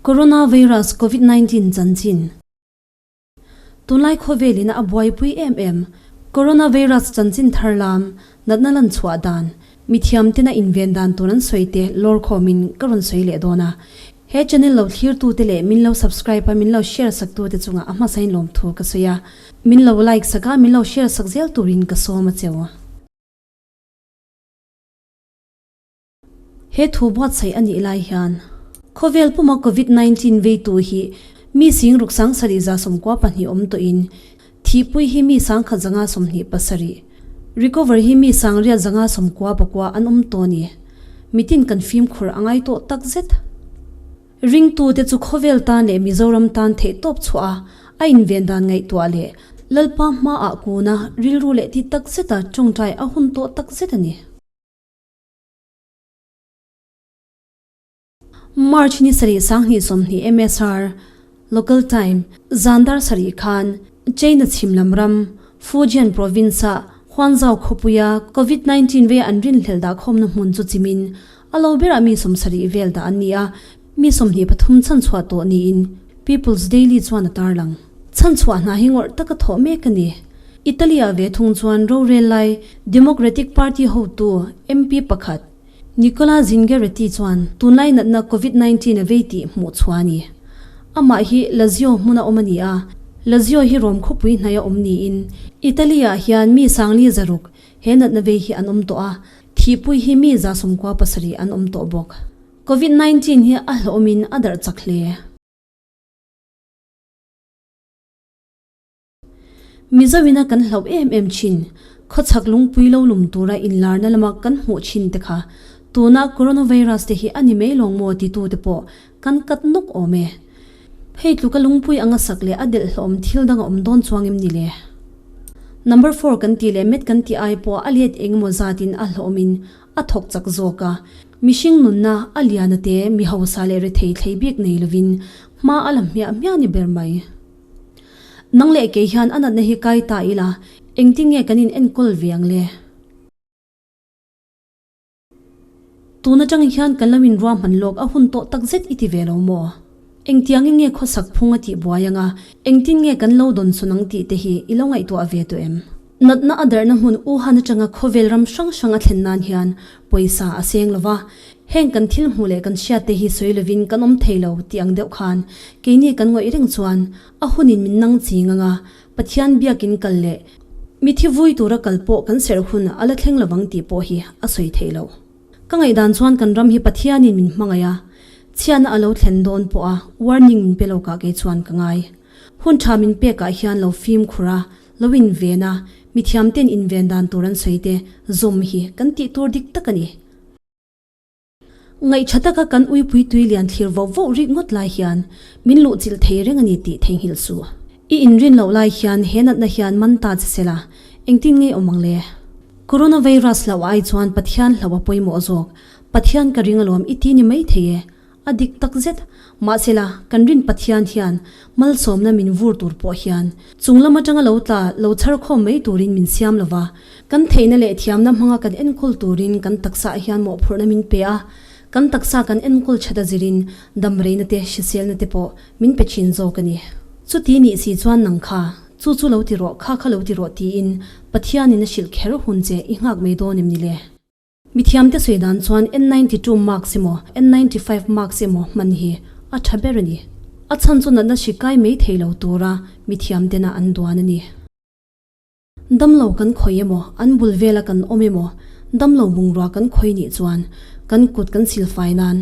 Coronavirus Covid 19 chanchin. Tunlai khawvelin a buaipui em em Coronavirus chanchin thar lam natna lan chhuah dan, mithiam tena inven dan tur an sawi te lawr khawmin ka rawn sawi leh dawn a. He channel lo thlirtute leh min lo subscribe a min lo share saktute chungah a hmasain lawmthu ka sawi a. Min lo like sak a min lo share sak zel turin ka sawm a cheu. He thu buatsaih a nih lai hian khawvel puma Covid 19 veitu hi mi sing ruk sang sarih 92 awm tawhin thihpui hi mi 1127, recover hi mi 899 an awm tawh a ni. Mitin kan fimkhur a ngai tawh takzet. Ringtute chu khawvel tan leh Mizoram tan theihtawp chhuah a, a inven dan ngaihtuah leh Lalpa hmaah kuna rilru leh ti takzeta tawngtai a hun tawh takzet a ni. March ni sarih 2020 MSR, Local Time, zan dar sarih khan China chhim lam ram, Fujian Province-ah Huanzhou khawpuia Covid 19 vei an rinhlelh dah khawmna hmun chu chimin a lo berah mi 70 vel dah an ni a, mi 23 chhanchhuah tawh niin People's Daily chuan a tarlang. Chhanchhuah hna hi ngawrh taka thawh mek a ni. Italy-ah ve thung chuan rorel lai Democratic Party hotu MP pakhat Nicola Zingaretti chuan tunlai natna Covid 19 a vei tih hmuh chhuah a ni. Amah hi Lazio hmuna awm a ni a, Lazio hi Rome khawpui hnaia awm niin Italy-ah hian mi 5,600 he natna vei hi an awm tawh a, thihpui hi mi 97 an awm tawh bawk. Covid 19 hi a hlawhawmin a darh chak hle. Mizoina kan hlauh em em thin, khawchhak lungpui lo lum tura inlarna lama kan hmuh thin te kha tuna coronavirus te hi a ni mai lawng maw titu te pawh kan kat nawk awm e. Hei tluka lungpui anga sak leh a delh hlawm thil dang a awm dawn chuang em ni le? Number four kan tih leh met kan tih ai pawh a let engemaw zatin a hlawmin a thawk chak zawk a, mihring nunna a liana te mi hausa leh rethei thlei bik nei lovin hma a la hmiah hmiah ni ber mai. Nang leh kei hian a natna hi kai ta ila, engtin nge kan in enkawl ve ang le? Tun atang hian kan lo in ruahman lawk a hun tawh tak zet i ti ve lo maw? Engtiangin nge khawsak phung a tih buai anga, engtin nge kan lo dawn sawn ang tih te hi i lo ngaihtuah ve tawh em? Natna a darhna hmun Wuhan atanga khawvel ram hrang hrang a thlen nan hian pawisa a seng lo va, heng kan thil hmuh leh kan hriat te hi sawi lovin kan awm thei lo tih ang deuh khan keini kan ngawih reng chuan a hunin min nang ching anga Pathian biakin kal leh mithi vui tura kal pawh kan serh hun a la thleng lovang tih pawh hi a sawi theih loh. Ka ngaihdan chuan kan ram hi Pathianin min hmangaih a, chhiatna a lo thlen dawn pawh a warning min pe lo kah kei chuan ka ngai. Hun tha min pekah hian lo fimkhur a, Lo inven a, mithiam ten inven dan tur an sawi te zawm hi kan tih tur dik tak a ni. Ngaihṭha taka kan uipui tui lian thlir voh voh rik ngawt lai hian min luhchilh thei reng a ni tih theihnghilh suh. I inrin loh lai hian he natna hian man ta che sela, engtin nge awm ang le? Coronavirus hlauh ai chuan Pathian hlauh a pawimawh zawk. Pathian ka ring alawm i ti ni mai thei e. A dik tak zet. Mahsela, kan rin Pathian hian malsawmna min vur tur pawh hian chung lam atanga lo tla lo chhar khawm mai turin min siam lova, kan theihna leh thiamna hmanga kan enkawl turin kan taksaah hian mawhphurhna min pe a, kan taksa kan enkawl that a zirin damreina te hriselna te pawh min pe thin zawk a ni. Chuti nih si chuan nang kha, chu chu lo ti rawh, kha kha lo ti rawh tiin Pathianin a hrilh kher hun che i nghak mai dawn em ni le? Mithiamte sawi dan chuan N 92 mask emaw N 95 mask emaw hman hi a tha ber a ni. A chhan chu natna hri kai mai thei lo tura mithiamtena an duan a ni. Damlo kan khawi emaw, an bul vela kan awm emaw, damlo bungrua kan khawi nih chuan kan kut kan silfai nan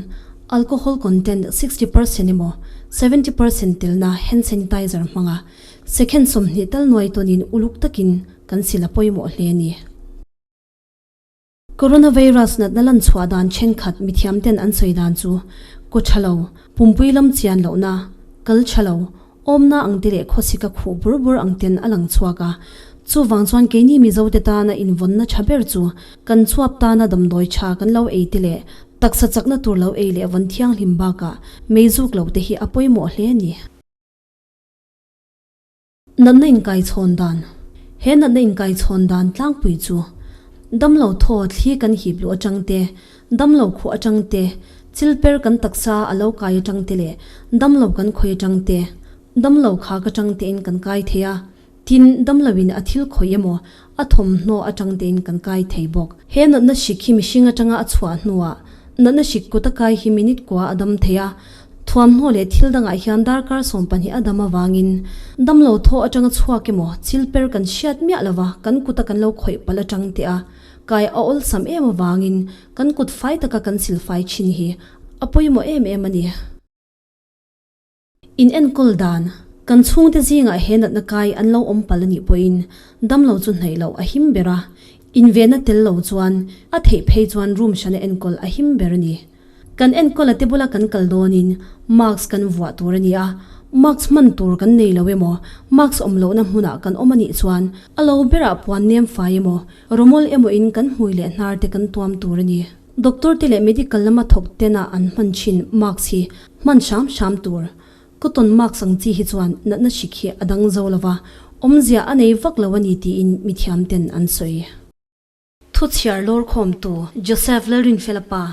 alcohol content 60% emaw 70% telna hand sanitizer hmanga second 20 tal nuai tawnin uluk takin kan sil a pawimawh hle a ni. Coronavirus natna lan chhuah dan thenkhat mithiam ten an sawi dan chu kaw tha lo, pumpui lam chian lohna, kal tha lo, awmna ang te leh khawsika khuh bur bur ang ten a lang chhuak a. Chuvang chuan keini Mizo te tana invawnna tha ber chu kan chhuap tana damdawi tha kan lo ei te leh taksa chakna tur lo ei leh vawn thianghlim bakah meizuk lo te hi a pawimawh hle a ni. Natna inkaichhawn dan, He natna inkaichhawn dan tlangpui chu damlo thaw thli kan hip luh atang te, damlo khuh atang te, Chilper kan taksa a lo kai atang te leh damlo kan khawi atang te, damlo khak atang tein kan kai thei a. Tin, damloin a thil khawih emaw, a thawmhnaw atang tein kan kai thei bawk. He natna hrik hi mihring atanga a chhuah hnuah natna hrik kut a kai hi minute kua a dam thei a. Thuamhnaw leh thil dangah hian darkar 12 a dam avangin damlo thaw atanga chhuak emaw, chil per kan hriat miah lova kan kuta kan lo khawih palh atang teh a kai a awlsam em avangin kan kut fai taka kan silfai thin hi a pawimawh em em a ni. In enkawl dan, Kan chhungte zingah he natna kai an lo awm palh a nih pawhin damlo chu hnaih loh a him ber a, invenna tel lo chuan a theih phei chuan room hrana enkawl a him ber a ni. Kan enkawl a te bula kan kal dawnin mask kan vuah tur a ni a, mask hman tur kan nei lo emaw, mask awm lohna hmunah kan awm a nih chuan a lo berah puan nem fai emaw, rawmawl emaw in kan hmui leh hnar te kan tuam tur a ni. Doctor te leh medical lama thawk tena an hman thin mask hi hman hram hram tur. Cotton mask ang chi hi chuan natna hrik hi a dang zo lova, awmzia a nei vak lo a ni tiin mithiam ten an sawi. Thuchhiar lawrkhawmtu Joseph Lalrinfela pa.